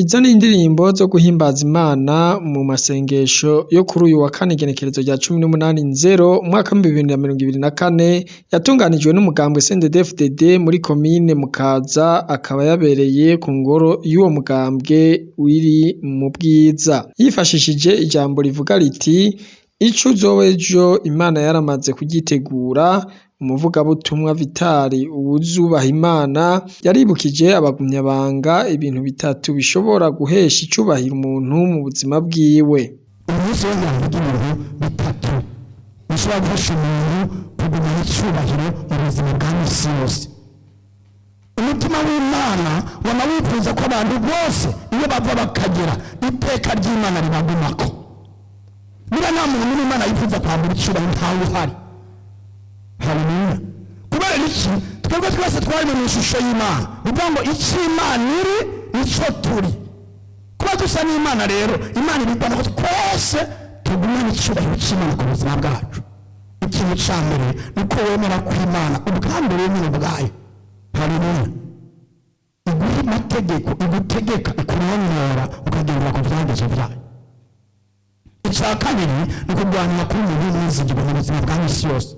Izo ni indirimbo zo guhimbaza Imana mu masengesho yo kuri uyu wa kane, igenekerezo rya 18 nzero umwaka w'2024, yatunganijwe n'umugambwe CNDD-FDD muri komine Mukaza, akaba yabereye ku ngoro y'uwo mugambwe iri mu Bwiza. Yifashishije ijambo rivuga riti: "Ico uzoba ejo Imana yaramaze kugitegura", umuvugabutumwa Vitali Uwuzubahimana yaribukije abagumyabanga ibintu bitatu bishobora guhesha icubahiro umuntu mu buzima bwiwe. Uyu munsi wongera mvuga ibintu bitatu bishobora gufasha umuntu kugumana icyubahiro mu buzima bwa misi yose. Umutima w'Imana wama wifuza ko abantu bose, iyo bava bakagera, iteka ry'Imana ribagumako. Niba nta muntu n'Imana yifuza kwambura icyubahiro, ntawe uhari. Haleluya! Kubera iki? Twebwe twese twari mu ishusho y'Imana. Ni ukuvuga ngo icyo Imana iri nicyo turi. Kuba dusa n'Imana rero, Imana ibibona ko twese tugumana icyubahiro cy'Imana ku buzima bwacu. Ikintu cya mbere ni uko wemera ko Imana ubwa mbere nyine ubwayo, haleluya, iguha amategeko, igutegeka, ikurongora, ukagendera ku byagezo byayo. Icya kabiri ni ukurwanira kuba umuntu w'umwizigirwa mu buzima bwa misi yose.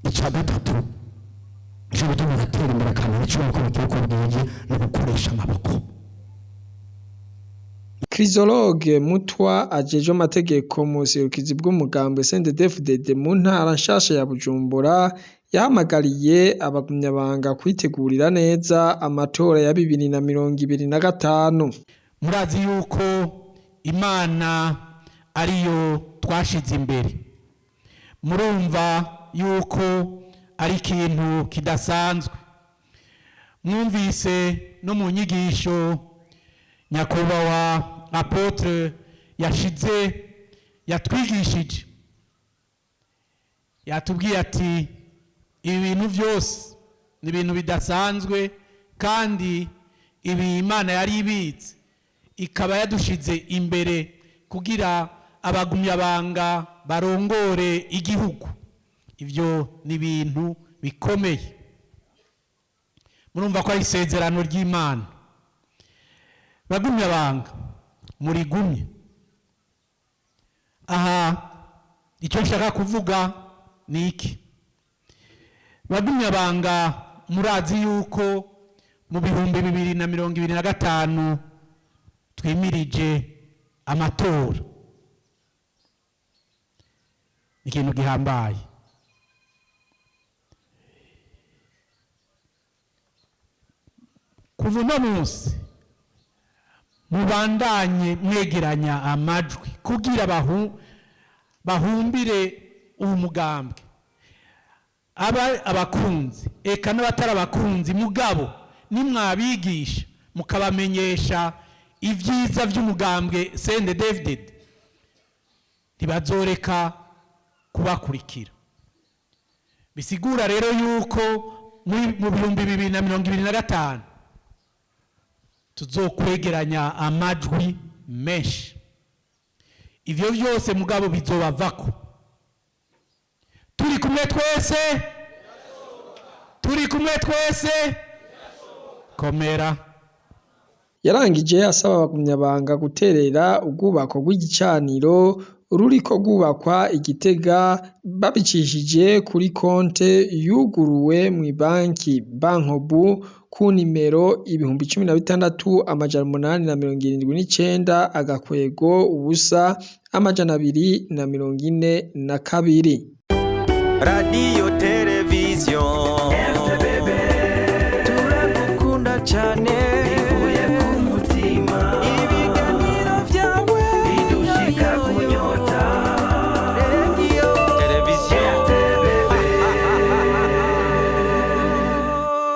Icya gatatu gishobora gutuma umuntu atera imbere akamenya icyo uko bukeye uko bwije ni ugukoresha amaboko. Chrysologue Mutwa ajejwe amategeko mu buserukizi bw'umugambwe CNDD-FDD mu ntara nshasha ya Bujumbura, yahamagariye abagumyabanga kwitegurira neza amatora ya 2025. Murazi yuko Imana ariyo twashize imbere. Murumva yuko ari ikintu kidasanzwe. Mwumvise no mu nyigisho nyakubahwa apôtre yashize yatwigishije, yatubwiye ati: "Ibi bintu byose ni ibintu bidasanzwe, kandi ibi Imana yari ibitse, ikaba yadushize imbere kugira abagumyabanga barongore igihugu." Ibyo ni ibintu bikomeye. Murumva ko ari isezerano ry'Imana. Bagumyabanga, murigumye. Aha icyo nshaka kuvuga ni iki? Bagumyabanga, murazi yuko mu 2025 twimirije amatora. Ni ikintu gihambaye. Kuva uno munsi mubandanye mwegeranya amajwi kugira bahumbire uwo mugambwe, aba abakunzi eka n'abatari abakunzi. Mugabo nimwabigisha, mukabamenyesha ibyiza by'umugambwe CNDD-FDD, ntibazoreka kubakurikira. Bisigura rero yuko mu 2025 tuzokwegeranya amajwi menshi. Ivyo vyose mugabo bizobavako turi kumwe twese, turi kumwe twese. Komera. Yarangije asaba abagumyabanga guterera urwubako rw'igicaniro ruriko rwubakwa i Gitega, babicishije kuri konte yuguruwe mw'ibanki Bankobu ku nimero 16879-0 242. Radiyo, televiziyo.